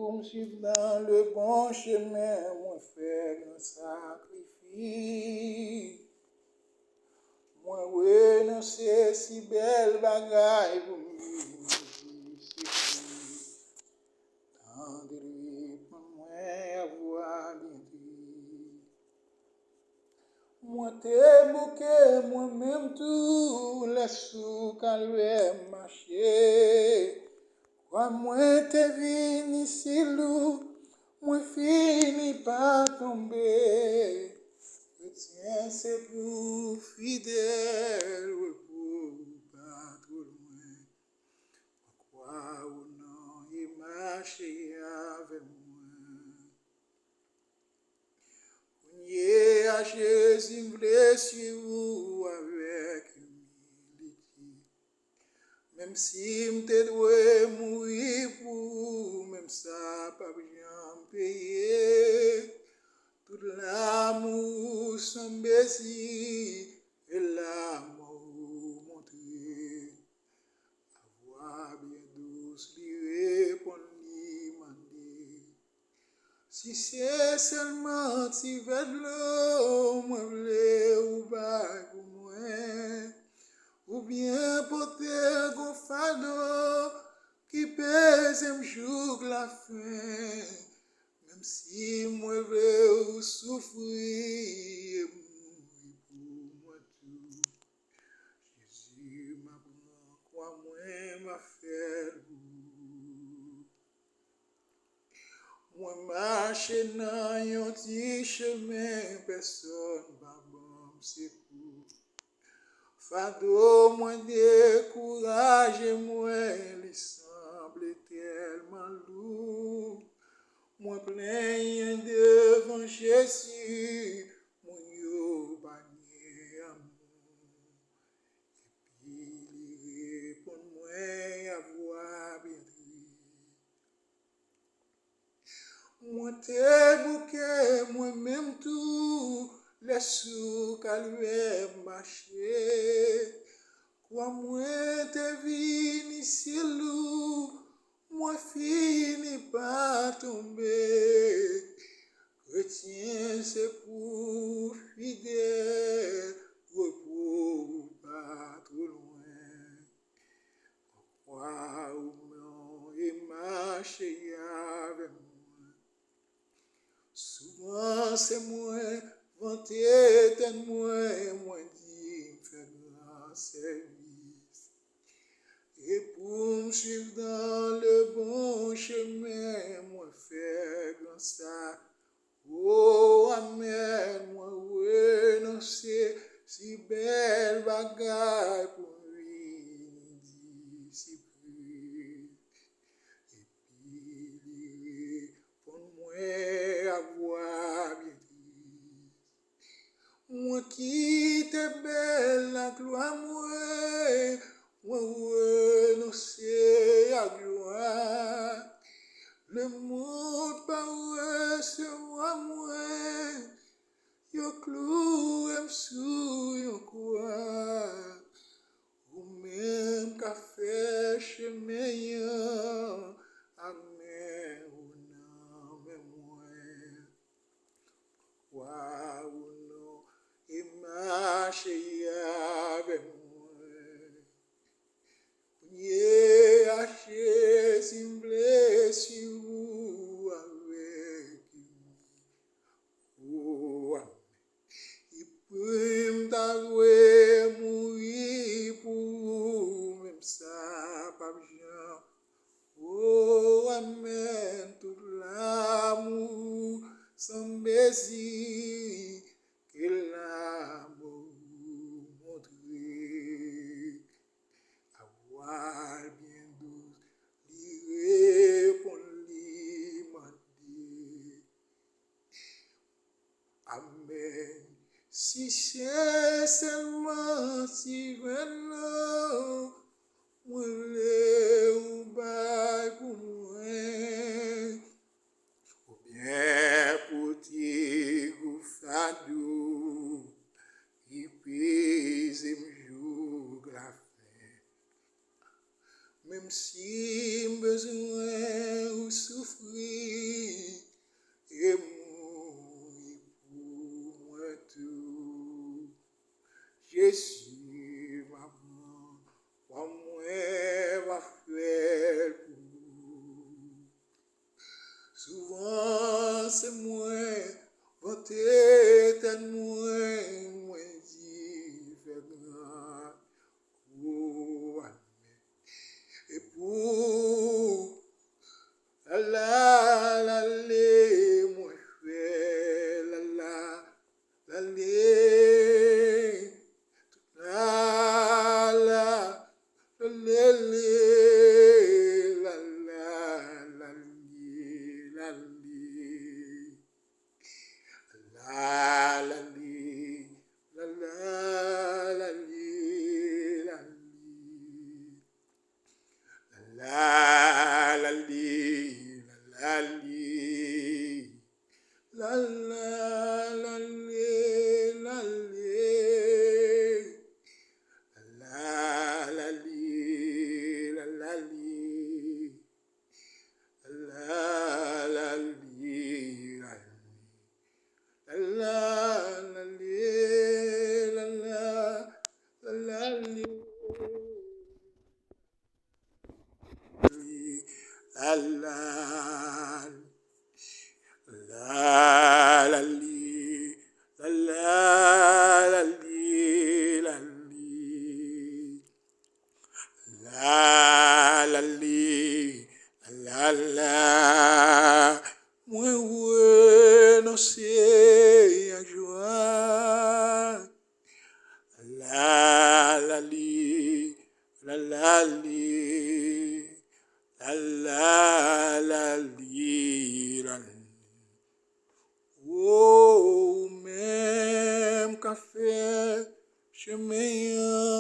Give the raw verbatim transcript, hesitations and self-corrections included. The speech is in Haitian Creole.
Pou m swiv nan le bon chemen, mwen fè gran sakrifis. Mwen renonse si bèl bagay pou m vin disip li. Tande l reponn mwen a vwa byen tris. Mwen te bouke mwen menm tou, lè sou kalvè m mache. Kwa mwen te vini si lou, mwen fini pa tonbe. Kretyen se pou fidèl, repo pa twò lwen. Kwa ou non e mache avè mwen. Kounye a, Jezi, m vle swiv ou avèk imilite. Menm si m te dwe mouri pou ou, menm sa p ap janm peye. Tout lanmou ou san mezi, e lanmò ou montre. A vwa byen dous li reponn, li mande, si se sèlman ti vè dlo mwen vle ou bay pou mwen, oubyen pote gwo fado ki peze m jouk lafen. Menm si mwen vle ou soufri e mouri pou mwen tou, Jezi, m ap pran kwa mwen, m ap fè l pou ou. Mwen mache nan yon ti chemen, pèsòn pa ban m sekou. Fado mwen dekouraje mwen, li sanble tèlman lou. Mwen plenyen devan Jezi, moun yo pa gen amou. Epi li reponn mwen a vwa byen tris. Mwen te bouke mwen menm tou, lè sou kalvè m mache. Kwa mwen te vini si lou, mwen fini pa tonbe. Kretyen se pou fidèl, repo ou pa twò lwen. Kwa ou non e mache avè mwen. Souvan se mwen vante tèt mwen, mwen di m fè gran sèvis. E pou m swiv dans le bon chemen, mwen fè gran sa. O amèn, mwen renonse si bèl bagay pou m vin disip li. Epi li reponn mwen ak vwa byen tris. Mwen kite bèl laglwa mwen, mwen renonse ak jwa. Lemonn pa resevwa mwen, yo klouwe m sou yon kwa. Ou menm ka fè chemen an ak men ou nan men mwen. Kwa ou non e mache avè mwen. Kounye a, Jezi, m vle swiv ou avèk imilite. O amèn. Epi m ta dwe mouri pou ou, menm sa p ap janm. O amèn, tout lanmou san mezi ke lanmou montre. A vwa l byen dous, li reponn, li mande. Amèn. Si se sèlman ti grenn dlo mwen vle ou bay pou mwen, oubyen pou ti gou fado ki peze m jouk lafen. Menm si m bezwen ou soufri, La, la, li, monchè, la, la, la, li. La, la, la, li, la, la, la, li, la, li. La, la, li, la, la, la, li, la, li. La, la, li, la, la, li. La, la, la, li, la, li. La, la, li, la, la, li. La, la, li, la, li. La, la, la, li, la, la, la, la, li. La, la, la, la, li, la, la, la, li, la, li. La, la, li, la, la, la. Mwen renonse ak jwa. La, la, li, la, la, li. La, la, la, li, la, li. Ou menm ka fè chemen an.